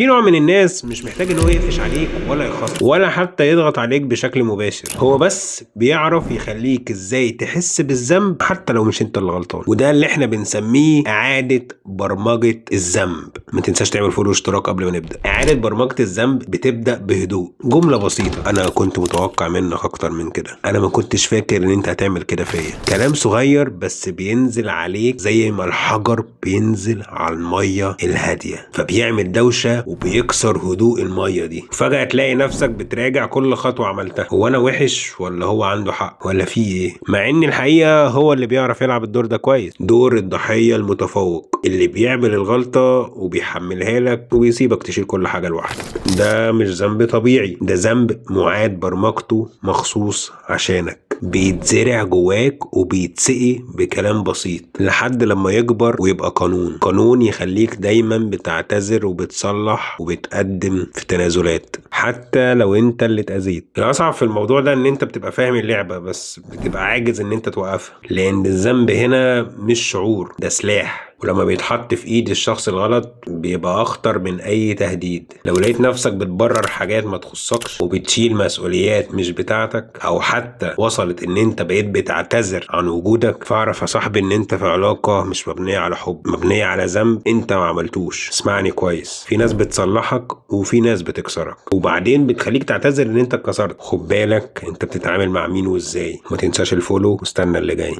في نوع من الناس مش محتاج ان هو يقفش عليك ولا يخاطر ولا حتى يضغط عليك بشكل مباشر، هو بس بيعرف يخليك ازاي تحس بالذنب حتى لو مش انت اللي غلطان، وده اللي احنا بنسميه اعادة برمجة الذنب. ما تنساش تعمل follow واشتراك قبل ما نبدأ. اعادة برمجة الذنب بتبدأ بهدوء، جملة بسيطة: انا كنت متوقع منك اكتر من كده، انا ما كنتش فاكر ان انت هتعمل كده فيا. كلام صغير بس بينزل عليك زي ما الحجر بينزل على المية الهادية، فبيعمل دوشة وبيكسر هدوء المية دي. فجأة تلاقي نفسك بتراجع كل خطوة عملتها، هو انا وحش ولا هو عنده حق ولا في ايه؟ مع ان الحقيقة هو اللي بيعرف يلعب الدور ده كويس، دور الضحية المتفوق اللي بيعمل الغلطة وبيحملها لك وبيسيبك تشيل كل حاجة لوحدك. ده مش ذنب طبيعي، ده ذنب معاد برمجته مخصوص عشانك، بيتزرع جواك وبيتسقي بكلام بسيط لحد لما يكبر ويبقى قانون، قانون يخليك دايما بتعتذر وبتصلح وبتقدم في تنازلات حتى لو انت اللي اتأذيت. الأصعب في الموضوع ده ان انت بتبقى فاهم اللعبة بس بتبقى عاجز ان انت توقفها، لان الذنب هنا مش شعور، ده سلاح، ولما بيتحط في ايد الشخص الغلط بيبقى اخطر من اي تهديد. لو لقيت نفسك بتبرر حاجات ما تخصكش وبتشيل مسؤوليات مش بتاعتك، او حتى وصلت ان انت بقيت بتعتذر عن وجودك، فاعرف يا صاحبي ان انت في علاقة مش مبنية على حب، مبنية على ذنب انت ما عملتوش. اسمعني كويس، في ناس بتصلحك وفي ناس بتكسرك، وبعدين بتخليك تعتذر ان انت اتكسرت. خد بالك انت بتتعامل مع مين وازاي. ما تنساش ال follow واستنى اللي جاي.